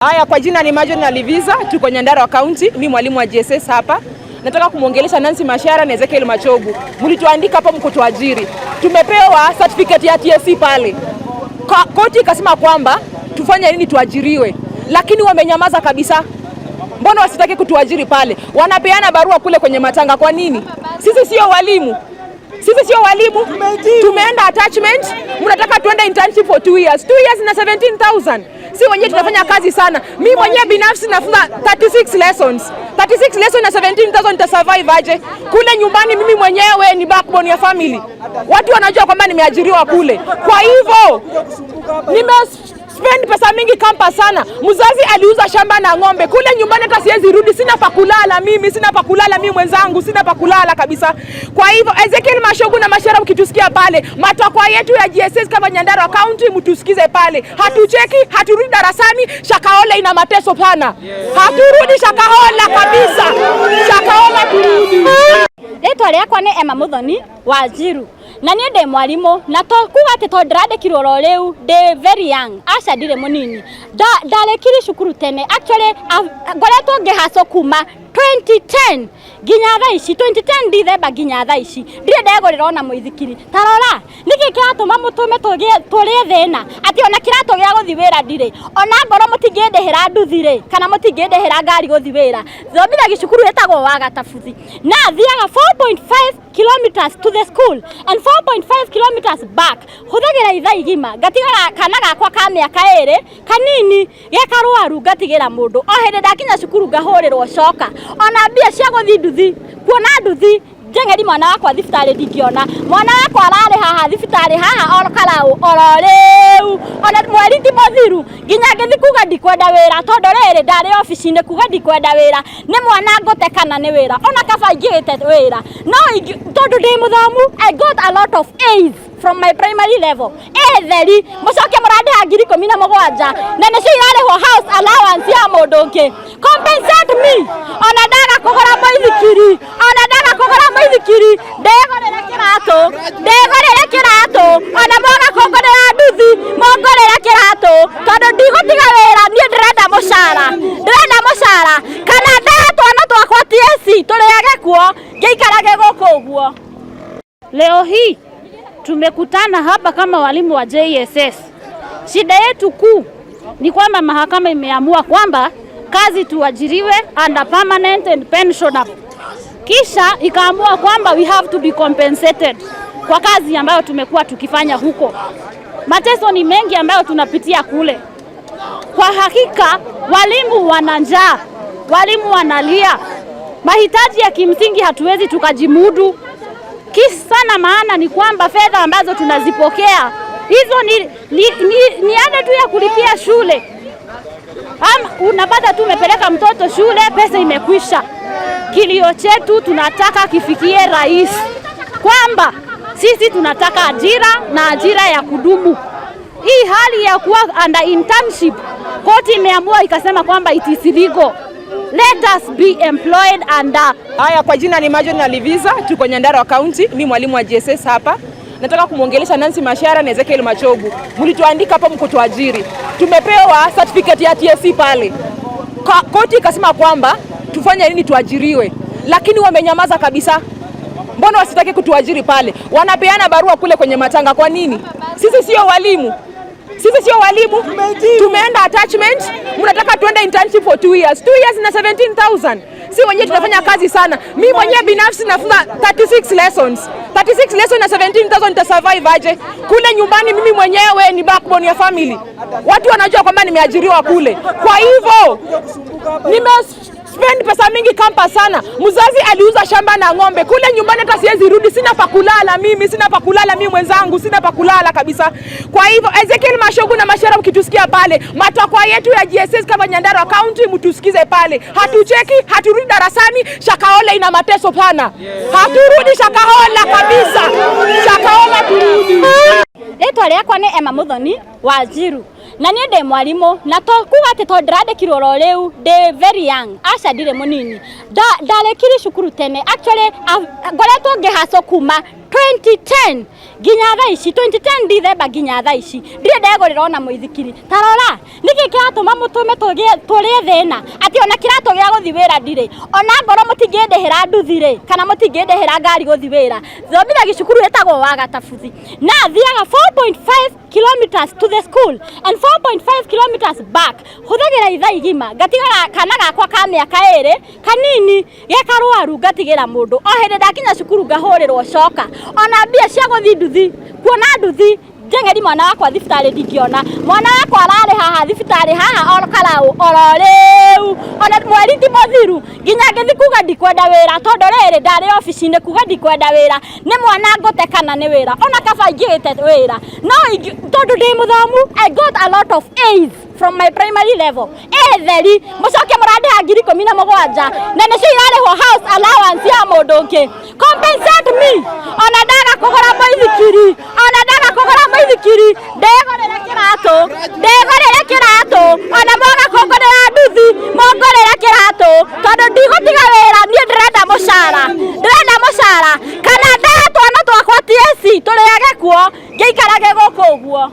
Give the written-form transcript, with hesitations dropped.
Haya, kwa jina ni Marjorie Naliviza, tuko Nyandarua County, mimi mwalimu wa JSS hapa. Nataka kumwongelesha Nancy Macharia na Ezekiel Machogu. Mlituandika hapo mkutuajiri. Tumepewa certificate ya TSC pale. Koti ikasema kwamba tufanye nini tuajiriwe, lakini wamenyamaza kabisa. Mbona wasitaki kutuajiri pale? Wanapeana barua kule kwenye matanga, kwa nini? Sisi sio walimu. Sisi sio walimu. Tumeenda attachment, mnataka tuende internship for 2 years. 2 years na 17,000. Si wenyewe tunafanya kazi sana. Mimi mwenyewe binafsi nafunza 36 lessons. 36 lessons na 17,000 nitasurvive aje? Kule nyumbani mimi mwenyewe ni backbone ya family. Watu wanajua kwamba nimeajiriwa kule. Kwa hivyo nime spend pesa mingi campus sana. Mzazi aliuza shamba na ng'ombe kule nyumbani, hata siwezi rudi, sina pa kulala mimi, sina pa kulala mimi mwenzangu, sina pa kulala kabisa. Kwa hivyo Ezekiel Machogu na Macharia, mkitusikia pale, matakwa yetu ya JSS kama Nyandarua County, mtusikize pale. Hatucheki, haturudi darasani. Shakahola ina mateso pana, haturudi Shakahola kabisa. Shakahola turudi. Rĩtwa rĩakwa nĩ Emma Muthoni wa Njiru na niĩ ndĩ mwarimũ, na to kuga atĩ to ndĩrandĩkirwo oro rĩu ndĩ very young, aca, ndirĩ mũnini. Ndarĩkirie cukuru tene. Actually, ngoretwo ngĩhacwo kuma 2010 nginya thaa ici, 2010 December nginya thaa ici ndirĩ ndegũrĩra ona mũithikiri. Ta rora nĩkĩ kĩratũma mũtũme tũrĩe thĩna atĩ ona kĩratũ gĩa gũthiĩ wĩra ndirĩ. Ona ngorwo mũtingĩndĩhĩra nduthi rĩ, kana mũtingĩndĩhĩra ngari gũthiĩ wĩra, thomithagia cukuru ĩtagwo Wagatabuthi na thiaga 4.5 kilometers to the school and 4.5 kilometers back. Hũthagĩra ithaa igima, ngatiga kana gakwa ka mĩaka 2 kanini ge karwaru, ngatigĩra mũndũ. O hĩndĩ ndakinya cukuru ngahũrĩrwo coka. Ona mbia cia gũthiĩ nduthi, kuona nduthi njeng'eri mwana wakwa thibitarĩ ndingĩona. Mwana wakwa ararĩ haha thibitarĩ haha oro karaũ oro rĩu, ona mweri ti mũthiru. Nginya ngĩthi kuga ndikwenda wĩra, tondũ rĩrĩ ndarĩ obici-inĩ kuga ndikwenda wĩra, nĩ mwana ngũte kana nĩ wĩra? Ona kaba ingĩgĩte wĩra no tondũ ndĩ mũthomu. I got a lot of A's from my primary level. A theri mũcoke mũrandĩha 17,000 na nĩcio irarĩhwo house allowance ya mũndũ ũngĩ. Compensate me. Ona ndaga kũgũra mũithikiri, ona ndaga kũgũra mũithikiri, ndĩgũrĩre kĩratũ, ndĩgũrĩre kĩratũ. Ona mwaga kũngũrĩra nduthi, mũngũrĩre kĩratũ, tondũ ndigũtiga wĩra. Niĩ ndĩrenda mũcara, ndĩrenda mũcara, kana ndahe twana twakwa TSC tũrĩage kuo, ngĩikarage gũkũ ũguo. Leo hii tumekutana hapa kama walimu wa JSS. Shida yetu kuu ni kwamba mahakama imeamua kwamba kazi tuajiriwe under permanent and pensionable. Kisha ikaamua kwamba we have to be compensated kwa kazi ambayo tumekuwa tukifanya huko. Mateso ni mengi ambayo tunapitia kule. Kwa hakika walimu wana njaa, walimu wanalia, mahitaji ya kimsingi hatuwezi tukajimudu. Kisa na maana ni kwamba fedha ambazo tunazipokea hizo ni ada tu ya kulipia shule. Ama unapata tu umepeleka mtoto shule, pesa imekwisha. Kilio chetu tunataka kifikie rais kwamba sisi tunataka ajira na ajira ya kudumu. Hii hali ya kuwa under internship, koti imeamua ikasema kwamba it is illegal. Let us be employed under Haya, kwa jina ni Marjorie Naliviza, tuko Nyandarua County, mimi mwalimu wa JSS hapa. Nataka kumwongelesha Nancy Macharia na Ezekiel Machogu. Mlituandika hapo mkutuajiri. Tumepewa certificate ya TSC pale. Koti ikasema kwamba tufanye nini tuajiriwe, lakini wamenyamaza kabisa. Mbona wasitaki kutuajiri pale? Wanapeana barua kule kwenye matanga, kwa nini? Sisi sio walimu. Sisi sio walimu. Tumeenda attachment, mnataka tuende internship for 2 years. 2 years na 17,000. Si wenyewe tunafanya kazi sana. Mimi mwenyewe binafsi nafunza 36 lessons. 36 lessons na 17,000 nitasurvive aje? Kule nyumbani mimi mwenyewe ni backbone ya family. Watu wanajua kwamba nimeajiriwa kule. Kwa hivyo nime spend pesa mingi campus sana. Mzazi aliuza shamba na ng'ombe kule nyumbani, hata siwezi rudi, sina pa kulala mimi, sina pa kulala mimi mwenzangu, sina pa kulala kabisa. Kwa hivyo Ezekiel Machogu na Macharia, mkitusikia pale, matakwa yetu ya JSS kama Nyandarua County, mtusikize pale. Hatucheki, haturudi darasani. Shakahola ina mateso pana, haturudi Shakahola kabisa. Shakahola turudi. Rĩtwa rĩakwa nĩ Emma Muthoni wa Njiru na niĩ ndĩ mwarimũ, na to kuga atĩ to ndĩrandĩkirwo oro rĩu ndĩ very young, aca, ndirĩ mũnini. Ndarĩkirie cukuru tene. Actually, ngoretwo ngĩhacwo kuma 2010 nginya thaa ici, 2010 December nginya thaa ici ndirĩ ndegũrĩra ona mũithikiri. Tarora nĩkĩ kĩratũma mũtũme tũrĩe thĩna atĩ ona kĩratũ gĩa gũthiĩ wĩra ndirĩ, ona ngorwo mũtingĩndĩhĩra nduthi rĩ, kana mũtingĩndĩhĩra ngari gũthiĩ wĩra. Thomithagia cukuru ĩtagwo Wagatabuthi na thiaga 4.5 kilometers to the school and 4.5 kilometers back. Hũthagĩra ithaa igima, ngatiga kana gakwa ka mĩaka 2 kanini ge karwaru, ngatigĩra mũndũ. O hĩndĩ ndakinya cukuru ngahũrĩrwo coka, ona mbia cia gũthiĩ nduthi, kuona nduthi njeng'eri mwana wakwa thibitarĩ ndingĩona. Mwana wakwa ararĩ haha thibitarĩ haha oro Karau oro rĩu, ona mweri ti mũthiru, nginya ngĩthiĩ kuga ndikwenda wĩra, tondũ rĩrĩ ndarĩ obici-inĩ kuga ndikwenda wĩra, nĩ mwana ngũte kana nĩ wĩra, ona kaba ingĩgĩte wĩra no tondũ ndĩ mũthomu. I got a lot of A's from my primary level. A theri mũcoke mũrandĩha 17,000 na nĩcio irarĩhwo house allowance ya mũndũ ũngĩ. Compensate me. Ona ndaga kũgũra mũithikiri, ona ndaga kũgũra mũithikiri, ndĩgũrĩre kĩratũ, ndĩgũrĩre kĩratũ. Ona mwaga kũngũrĩra nduthi, mũngũrĩre kĩratũ, tondũ ndigũtiga wĩra. Niĩ ndĩrenda mũcara, ndĩrenda mũcara, kana ndehe twana twakwa TSC tũrĩage kuo, ngĩikarage gũkũ ũguo.